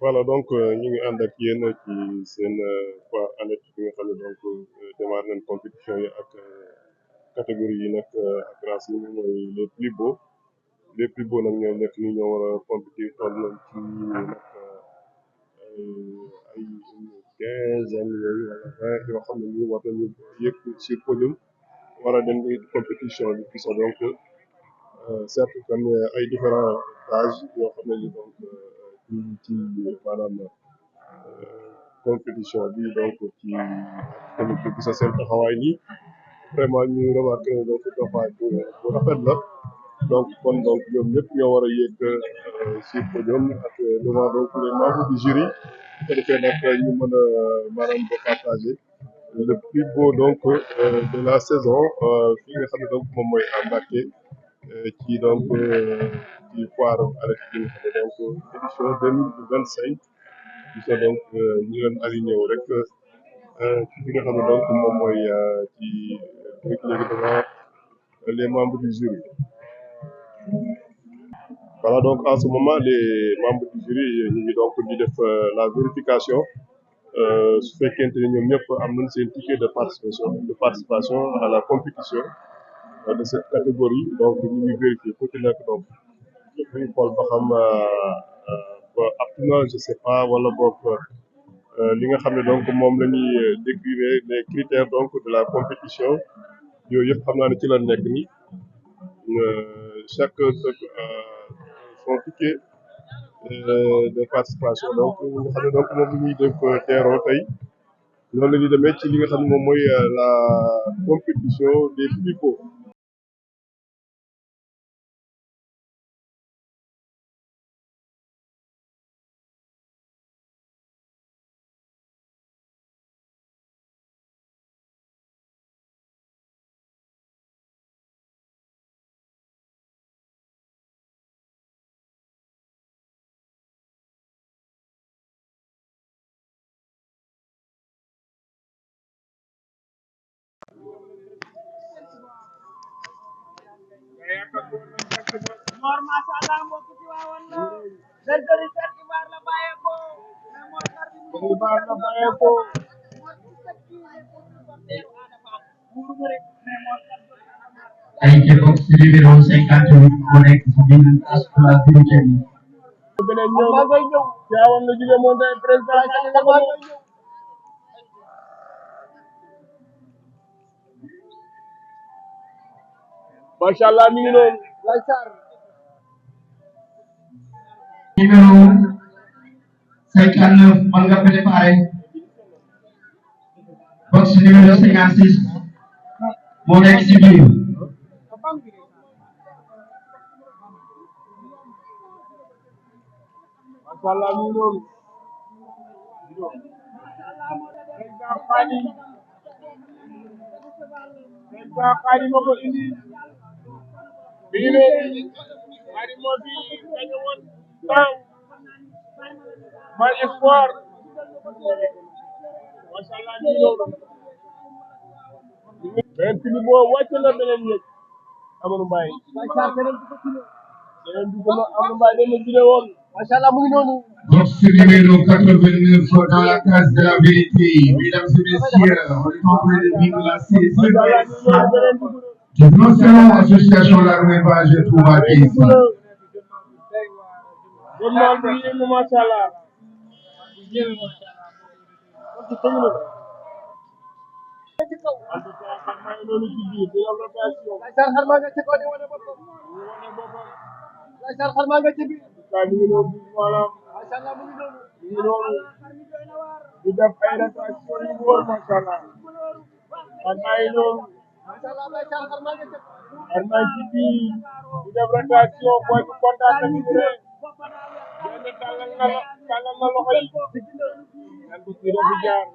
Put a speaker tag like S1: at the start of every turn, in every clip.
S1: voilà donc ñu ngi ànd ak yéen ci seen foire ANET bi nga xam ne donc démarré nañ compétition yi ak catégorie yi nag ak race yi mooy les plus beaux nag ñoo nekk ni ñoo war a compétir toll nañ ci nag ay 15 ans yooyu wala 20 yoo xam ne nii war nañu yëg sur podium war a dem compétition bi qui sont donc certes comme ay différents âges yoo xam ne ni donc ci maanaam compétition bi donc ci tamit gis na seen taxawaay nii vraiment ñu remarqué ne donc taxawaay bu rafet la donc kon donc ñoom ñëpp ñoo war a yéeg sur podium ak devant donc les membres du jury bu ko defee nag ñu mën a maanaam ba partager le plus beau donc de la saison fi nga xam ne donc moom mooy à Mbacké ci donc ci foire ANET bi nga xam ne donc édition 2025 gis nga donc ñu leen aligné wu rek ci fi nga xam ne donc moom mooy ci léegi devant les membres du jury. Voilà donc en ce moment les membres du jury ñu ngi donc di def la vérification su fekkente ne ñoom ñëpp am nañ seen ticket de participation à la compétition de cette catégorie donc ñu ngi vérifier ku ci nekk donc ñu xool ba xam apte na je sais pas wala boog li nga xam ne donc moom la ñuy décrire les critères donc de la compétition yooyu yëpp xam naa ne ci la nekk ni chaque son ticket de participation donc nga xam ne donc moom la ñuy def teeroo tey noonu la ñuy demee ci li nga xam ne moom mooy la compétition des plus beaux.
S2: Mor masallah mbokk ci waawoon la bergerie Cheikh Ibar la bàyyeekoo Ibar la bàyyeekoo
S3: ay box numéro 58 moo nekk ci biir askan bi.
S2: beneen ñëw na ngay ñëw waawoon la jóge moom day président Cheikh Ibar ngay ñëw macha allah mi ngi noonu lay sar
S3: numéro 59 mën nga préparé box numéro 56 moo nekk ci biir.
S2: macha allah mi ngi noonu président Khady ma ko indi mi ngi noonu Khady moo fi gañe woon taw mal espoir macha allah mi ngi noonu beneen fili boo wàcc na beneen yëg Amadou Mbaye beneen dugg na Amadou Mbaye dem na jile woon macha allah mu ngi noonu.
S3: Box numéro 89 dans la case de la vérité. Mesdames et messieurs, on est en train de vivre la 16e du Grand Salon Association Larmé Page Touba ici.
S2: journal bi yéen macha allah. di def ay rotation yu wóor macha allah xar maa ngi noonu xar maa ngi ci biir di def rotation booy bu kontaan na ñu ne benn tàllal na loxo yi nan ko kii dafa jaar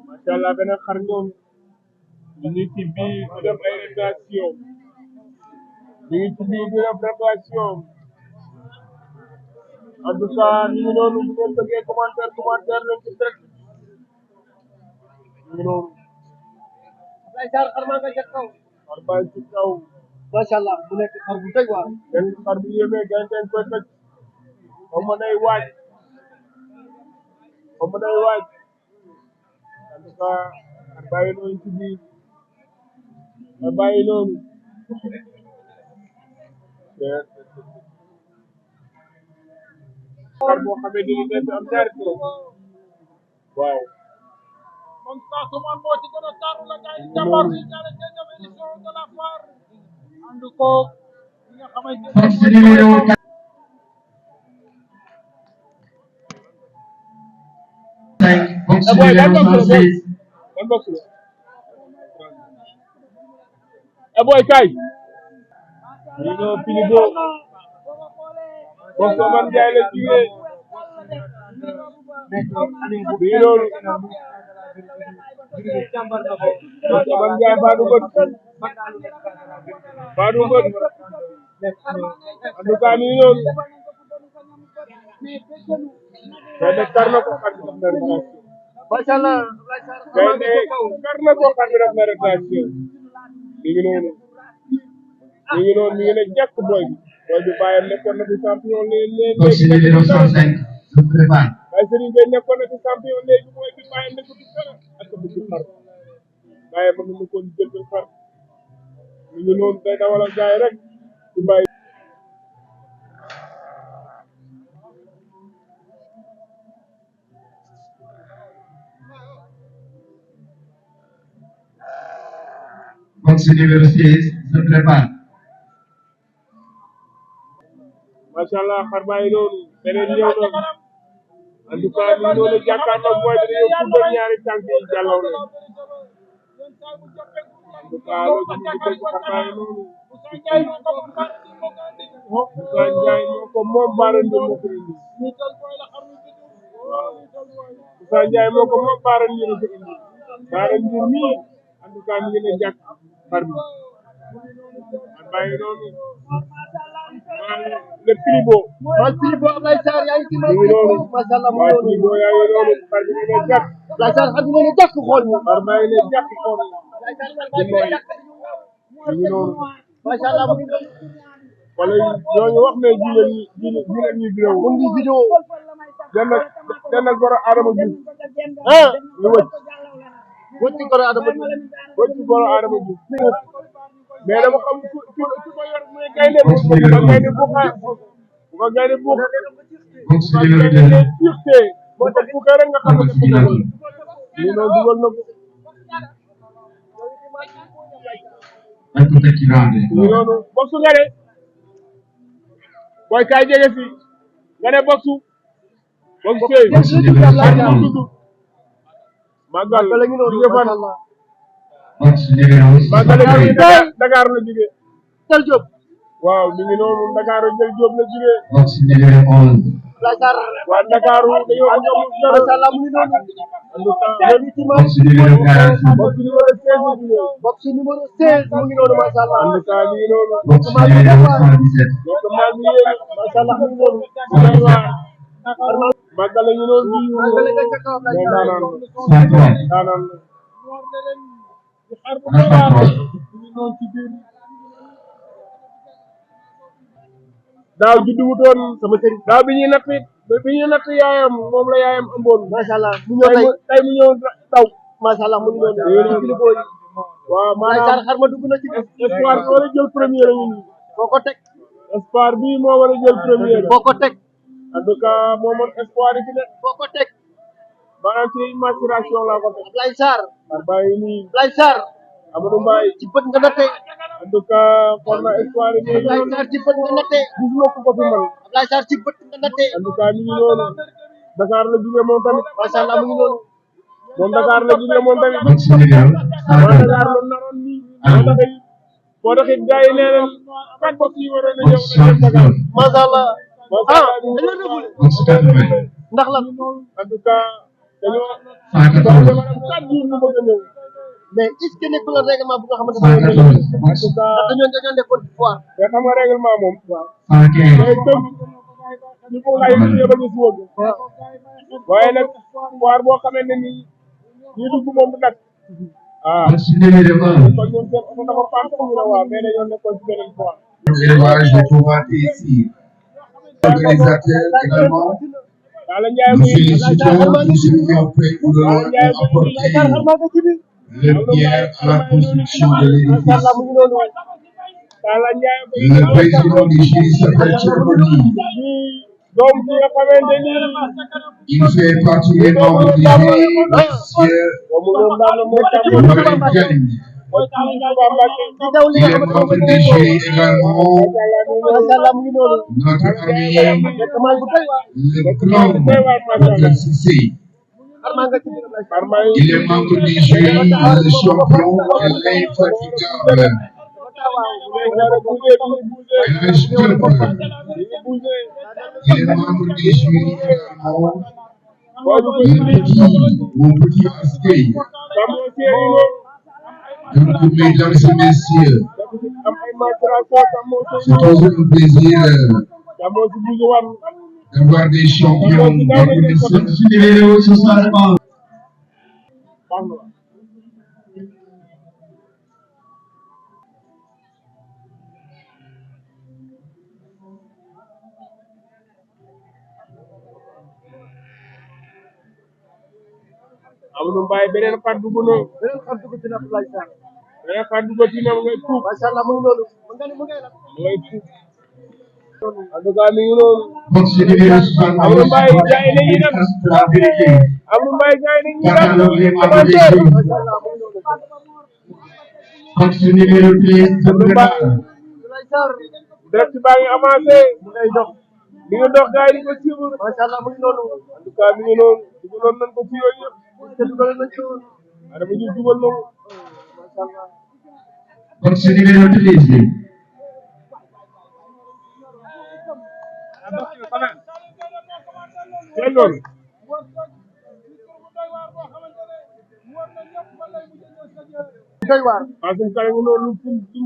S2: macha allah benn xar ñoom ñu ngi ci biir di def ay rotation ñu ngi ci biir di def rotation en tout cas ñu ngi noonu bu ngeen bëggee commentaire leen ci direct ñu noonu
S4: Ablaye Sarr xar maa nga ca kaw.
S2: xar baa ngi ci kaw
S4: macha allah bu nekk xar bu doy waar.
S2: benn xar bu yéemee gaynde koy tëj xaw ma day waaj xaw ma day waaj en tout cas xar baa ngi noonu ci biir xar baa ngi noonu xar boo xamee ni dañ am ñaari kilo waaw
S5: moom Casamance moo ci gën a taaru la gars yi jàmbaar yi ñaare deuxième édition de la foire ànd ko li nga xamante ne
S3: Box numéro 4. Box numéro 116.
S2: ban box la boy kay ñu ñoo Pilibo box man jaay la jigéen bi loolu man jaay baadu bët baadu bët en tout cas nii loolu gaynde kar na ko xar bi def na récréation
S4: macha allah Ablaye Sarr xar maa nga
S2: gaynde
S4: ca kaw.
S2: kar na ko xar bi def na récréation mi ngi noonu mi ngi noonu mi ngi ne jàkk boy bi bàyyam nekkoon na fi champion léegi
S3: Box numéro 105. Se prépare.
S2: waaye Serigne Gueye nekkoon na fi champion léegi mooy bi bàyyam nekkoon fi dara ak a bëgg xar bàyyam mën na ko jënd xar mi ngi noonu day dawalal gaay rek ci bàyyi
S3: Box numéro 16. Se prépare.
S2: macha allah xar baa ngi noonu beneen ñëw na en tout cas mi ngi noonu jàkkaarloo mooy dañoo football ñaari tànk yi jàllaw la en tout cas loolu ci mu dégg xar baa ngi noonu Moussa Ndiaye moo ko moom Baara Ndour moo ko indi waaw Moussa Ndiaye moo ko moom Baara Ndour moo ko indi Baara Ndour mii en tout cas mi ngi ne jàkk xar bi xar baa ngi noonu le Pilibo
S4: mal Pilibo Ablaye Sarr yaa ngi ci mal
S2: mi ngi
S4: Pilibo
S2: noonu
S4: macha allah mu
S2: waaye
S4: ngi
S2: Pilibo
S4: noonu.
S2: yaa ngi noonu xar bi ngi ne jàkk
S4: Ablaye Sarr xam nga ne jàkk xool mu.
S2: xar baa ngi ne jàkk xool
S4: Ablaye Sarr xar
S2: di
S4: maa
S2: mooy
S4: ngi jàkk.
S2: mi ngi noonu
S4: macha allah mu ngi noonu.
S2: wala ñooñu wax ne jigéen ñi vidéo
S4: mu ngi vidéo.
S2: benn goro Adama Diouf
S4: ah
S2: ñu wëcc
S4: wëcc ko Adama Diouf.
S2: wëcc goro Adama Diouf mais dama xam ku ko yor muy gaynde bu ko gaynde bu xaar bu ko gaynde bu
S3: Box numéro
S2: gaynde
S3: 2.
S2: ne fixé bu ko bu ko rek nga xam ne
S3: Box final.
S2: ñu noonu dugal na ko
S3: Ecco te chi grande.
S2: ñu noonu boxu nga ne booy kaay jege fi nga ne boxu boxu
S3: Box numéro 5.
S2: màggal
S4: la ñu noonu
S2: jóge fan
S4: macha allah.
S3: Box numéro
S2: màggal la jóge
S3: 65.
S2: Dakar la jóge
S4: Tel Diop.
S2: waaw mi ngi noonu Dakar jël Jóob la jóge
S3: Box numéro 11.
S4: Ablaye Sarr
S2: waa Dakar dañoo am
S4: macha allah mu ngi noonu. léegi ci mal
S3: Box numéro 46.
S2: box numéro 16 la jóge
S4: box numéro 16 mu ngi noonu macha allah.
S2: en tout cas mi ngi noonu
S3: Box numéro 117.
S2: donc maa ngi yéen
S4: macha allah mu ngi noonu.
S2: day waar màggal la ñu noonu bii
S4: màggal nga ca kaw Ablaye
S2: mais
S4: Sarr.
S2: daanaan
S3: 103.
S2: daanaan
S5: xar bu doy waar
S3: 103.
S2: mi ngi noonu ci biir daaw juddu wutoon
S4: sama sëriñ.
S2: daaw bi ñuy natt yaayam moom la yaayam ëmboon
S4: macha allah mu ñëw tey.
S2: tey mu ñëw taw
S4: macha allah mu ngi noonu.
S2: noonu.
S4: ci Pilibo yi.
S2: waaw
S4: Ablaye
S2: maanaam
S4: Sarr xar ma dugg na ci.
S2: espoir bi war a jël première a ngi nii
S4: foo ko teg.
S2: espoir bii moo war a jël première
S4: foo ko teg.
S2: en tout cas moo mën espoir yi fi ne
S4: foo ko teg.
S2: maanaam ci maturation laa ko teg
S4: Ablaye Sarr.
S2: xar baa ngi nii
S4: Ablaye Sarr.
S2: Amadou Mbaye
S4: ci bët nga nattee.
S2: en tout cas xool na espoir yi nii
S4: Ablaye Sarr ci bët nga nattee.
S2: gis nga ko fi man
S4: Ablaye Sarr ci bët nga nattee.
S2: en tout cas mi ngi noonu Dakar la jógee moom tamit
S4: macha allah mu ngi noonu.
S2: moom Dakar la jógee moom tamit
S3: Box numéro
S2: waa
S3: 102.
S2: Dakar la naroon nii moo taxit gars yi nee nañ quatre box yi waroon na ñëw
S3: Box
S2: na dem Dakar
S3: 102.
S4: macha allah.
S2: macha
S4: ah
S2: allah
S4: dañoo déglu.
S3: Box 80.
S4: ndax la.
S2: en tout cas dañoo
S3: 114.
S2: am 4 jours mu bëgg a ñëw
S4: mais est-ce que nekkul règlement bu nga xamante ne.
S3: 114. Box
S4: ndax dañoo nekkoon ci foire.
S2: mais xam nga règlement moom
S3: 115.
S2: day tënk ñu ko ay ñu yëpp a gis wëgg waaye nag foire boo xamante ni ñii dugg moom du nag ah
S3: Match numéro 1.
S2: kon ñoom seen oto dafa pante ñu ne waaw mais dañoo nekkoon ci beneen fois
S3: Élevage de Tomates ici. Organisateur également.
S2: Talla Ndiaye
S3: Nous
S2: muy
S3: félicitons tous ceux qui ont fait ou l'ont apporté leur pierre à la construction de l'édifice.
S2: Talla Ndiaye
S3: Le président du jury s'appelle Tchermoni.
S2: donc ki nga xamante ni
S3: Il fait partie des membres du jury, monsieur
S2: mu doon daal mooy
S3: Loïc Diagne.
S2: mooy Talla Ndiaye Ba Mbacké
S3: Il est membre du jury également notre ami le clan de Cissé. Il est membre du jury, le champion et l'infatigable. El Diop. Il est membre du jury également. Mon petit Askey. Donc, mesdames et messieurs, c'est toujours un plaisir d'avoir des champions, des connaissances. Ce soir,
S2: Amadou Mbaye beneen xar dugg na beneen xar dugg na ngay tuub macha Allah mu ngi noonu mu ngay tuub en tout cas mi ngi noonu Amadou Mbaye jaay nañu dem Amadou Mbaye jaay nañu dem amateur
S3: Coach numéro 13
S2: direct baa ngi avancé mu ngay dox mi ngi dox gars yi di ko suivre macha Allah mu ngi noonu en tout cas mi ngi noonu dugaloon nañ ko ci yooyu yëpp Adama Diouf dugal na ko macha Allah
S3: Coach numéro 13
S2: loolu doy waar Kasum Kala ngi noonu lu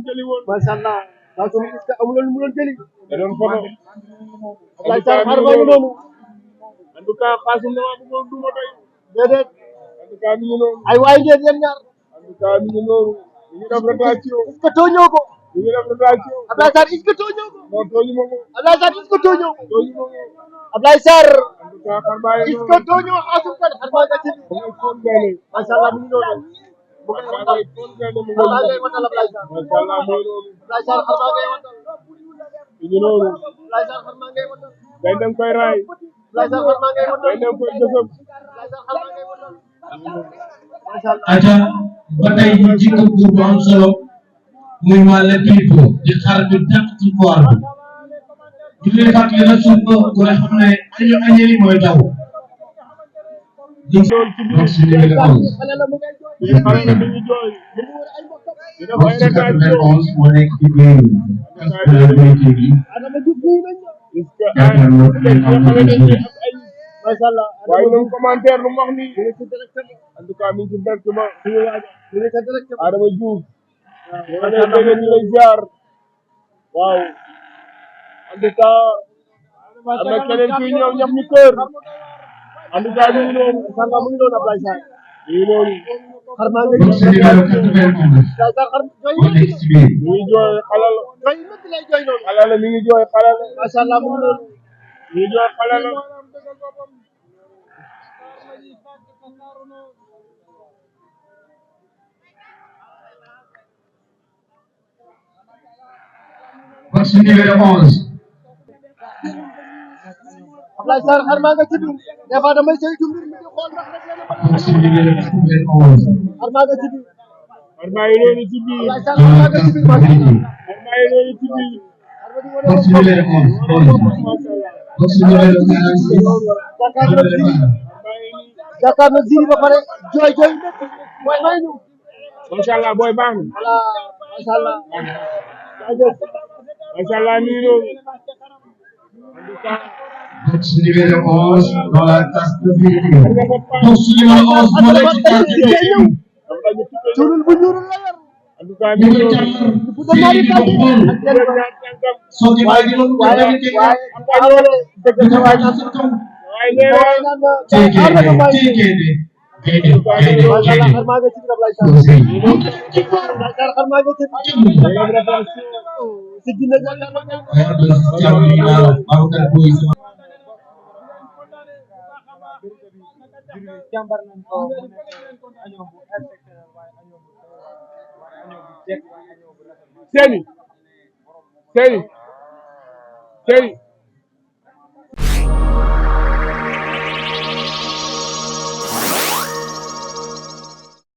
S2: jëli woon macha Allah Kasum est-ce que amuloon lu mu doon jëli da doon photo Abdoulaye Sarr xar baa ngi noonu en tout cas Kasum dama bëggoon duma doy déedéet en tout cas mi ngi noonu ay waay ngeen yéen ñaar en tout cas mi ngi noonu mi ngi def rotation est-ce que tooñoo ko mi ngi def rotation Abdoulaye Sarr est-ce que tooñoo ko non tooñu ma ko Abdoulaye Sarr est-ce que tooñoo ko tooñu ma ko Abdoulaye Sarr en tout cas xar baa ngi noonu est-ce que tooñoo Kasum Kala xar baa nga ci macha Allah mi ngi noonu mu ngay watal xar ngay watal Abdoulaye Sarr macha Allah mooy noonu Abdoulaye Sarr xar baa ngay watal mi ngi noonu Abdoulaye Sarr xar baa ngay watal day dem koy raay Abdoulaye Sarr xar baa ngay watal day dem koy gësëm Abdoulaye Sarr xar baa ngay watal macha Allah
S6: aja ba tey ñu jikko bu am solo muy wàlle pipo di xar bi dàq ci koor bi ñu leen fàttali nag suñ ko ku ne xam ne añu añeri mooy daw
S3: Coach numéro 11 Coach 91 moo nekk ci biir responsabilité bi yaakaar naa ay membre du jury.
S2: macha Allah waaye ñoom commentaire lu mu wax nii en tout cas mi ngi ci directement Adama Diouf macha Allah ñu lay ziar waaw en tout cas am na keneen kuy ñëw ñam ñu kër en tout cas mi ngi noonu macha Allah mu ngi noonu Abdoulaye Sarr mi ngi noonu xar maa ngi
S3: Coach numéro 91 moo nekk ci biir.
S2: mi ngi jooy xalal xalal mi ngi jooy xalal macha Allah mu ngi noonu mi ngi jooy xalal
S3: Coach numéro 11
S4: Abdoulaye Sarr xar maa nga ci biir des fois damay saytu mbir mi di xool ndax rek la
S3: Coach numéro 91
S4: xar maa nga ci biir
S2: xar maa ngi noonu ci biir
S4: Abdoulaye Sarr xar maa nga ci biir maa ngi
S3: responsabilité.
S2: xar maa ngi noonu ci biir
S3: Coach numéro 11 Coach numéro 46
S4: jàkkaar na ziri ba pare jooy jooy mooy may ñu
S2: macha Allah booy baax na
S4: voilà macha Allah
S2: macha Allah mi ngi noonu
S3: Coach numéro 11 dans la tasse de vérité. Coach numéro 11 moo nekk ci tasse de vérité.
S4: cuulul bu ñuulul la yor
S2: en tout cas
S3: ñu
S2: mi ngi
S3: ngi
S2: noonu
S3: jàll fii di ko xool. soo di bàyyi di ko vérité nga.
S4: dëgg
S3: di ko
S4: sa waay
S3: wàcc sa kaw.
S2: waaye nee
S4: waay
S2: na
S4: naan ma
S3: Téekéene téekéene
S6: gaynde gaynde
S4: macha allah
S6: gaynde
S4: xar maa nga ci biir Ablaye Sarr
S6: aussi
S4: Ablaye Sarr xar maa nga ci si dina
S6: waaye do jàmm yi naa la Babacar Boy sama
S2: jàmbar nañ ko mu nekk añoo bu exceptionnel waaye añoo bu doy waar waaye añoo bu jekk waaye añoo bu rafet
S5: Seni